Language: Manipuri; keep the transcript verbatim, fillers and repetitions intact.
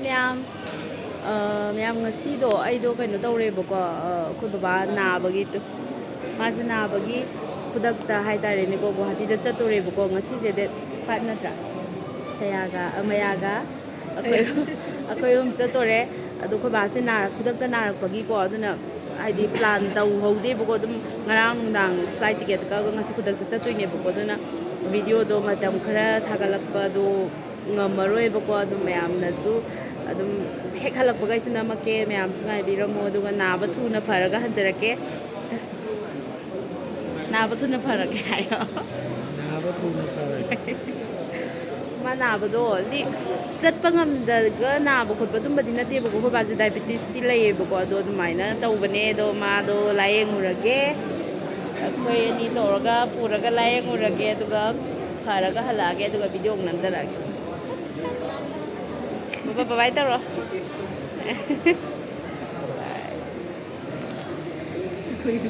ꯃꯌꯥꯝ, ꯑ, ꯃꯌꯥꯝ, ꯉꯁꯤꯗꯣ ꯑꯩꯗꯣ ꯀꯩꯅꯣ ꯇꯧꯔꯦꯕꯀꯣ, ꯑ, ꯑꯩꯈꯣꯏ ꯕꯕꯥ ꯅꯥꯕꯒꯤ ꯇꯨ-, ꯃꯥꯁꯦ ꯅꯥꯕꯒꯤ ꯈꯨꯗꯛꯇ ꯍꯥꯏꯇꯥꯔꯦꯅꯦꯀꯣ, ꯒꯨꯋꯥꯍꯥꯇꯤꯗ ꯆꯠꯇꯣꯔꯦꯕꯀꯣ꯫ ꯉꯁꯤꯁꯦ date five ꯅꯠꯇ꯭ꯔꯥ? ꯁꯌꯥꯒ, ꯑ, ꯃꯌꯥꯒ ꯑꯩꯈꯣꯏ, ꯑꯩꯈꯣꯏ ꯑꯍꯨꯝ ꯆꯠꯇꯣꯔꯦ꯫ ꯑꯗꯣ ꯑꯩꯈꯣꯏ ꯕꯥꯁꯦ ꯅꯥꯔꯛ-, ꯈꯨꯗꯛꯇ ꯅꯥꯔꯛꯄꯒꯤꯀꯣ, ꯑꯗꯨꯅ ꯍꯥꯏꯗꯤ plan ꯇꯧꯍꯧꯗꯦꯕꯀꯣ꯫ ꯑꯗꯨꯝ ꯉꯔꯥꯡ ꯅꯨꯡꯗꯥꯡ flight ticket ꯀꯛꯑꯒ ꯉꯁꯤ ꯈꯨꯗꯛꯇ ꯆꯠꯇꯣꯏꯅꯦꯕꯀꯣ꯫ ꯑꯗꯨꯅ video ꯗꯣ ꯃꯇꯝ ꯈꯔ ꯊꯥꯒꯠꯂꯛꯄꯗꯣ ꯉꯝꯃꯔꯣꯏꯕꯀꯣ꯫ ꯑꯗꯨꯝ ꯃꯌꯥꯝꯅꯁꯨ ꯑꯗꯨꯝ ꯍꯦꯛ ꯍꯜꯂꯛꯄꯒ ꯑꯩꯁꯨ ꯅꯝꯃꯛꯀꯦ, ꯃꯌꯥꯝꯁꯨ ꯉꯥꯏꯕꯤꯔꯝꯃꯣ꯫ ꯑꯗꯨꯒ ꯅꯥꯕ ꯊꯨꯅ ꯐꯔꯒ ꯍꯟꯖꯔꯛꯀꯦ꯫ ꯅꯥꯕ ꯊꯨꯅ ꯐꯔꯒꯦ ꯍꯥꯏꯌꯣ꯫ ꯅꯥꯕ ꯊꯨꯅ ꯐꯔꯒꯦ꯫ ꯃꯥ ꯅꯥꯕꯗꯣ ꯍꯥꯏꯗꯤ ꯆꯠꯄ ꯉꯝꯗꯒ ꯅꯥꯕ ꯈꯣꯠꯄ ꯑꯗꯨꯝꯕꯗꯤ ꯅꯠꯇꯦꯕꯀꯣ꯫ ꯑꯩꯈꯣꯏ ꯕꯥꯁꯦ diabetes ꯇꯤ ꯂꯩꯌꯦꯕꯀꯣ꯫ ꯑꯗꯣ ꯑꯗꯨꯃꯥꯏꯅ ꯇꯧꯕꯅꯦ꯫ ꯑꯗꯣ ꯃꯥꯗꯣ ꯂꯥꯏꯌꯦꯡꯉꯨꯔꯒꯦ, ꯑꯩꯈꯣꯏ ꯑꯅꯤ ꯇꯧꯔꯒ ꯄꯨꯔꯒ ꯂꯥꯏꯌꯦꯡꯉꯨꯔꯒꯦ, ꯑꯗꯨꯒ ꯐꯔꯒ ꯍꯜꯂꯛꯑꯒꯦ, ꯑꯗꯨꯒ video ꯑꯃꯨꯛ ꯅꯝꯖꯔꯛꯑꯒꯦ꯫ ꯕꯕꯥ, bye bye ꯇꯧꯔꯣ꯫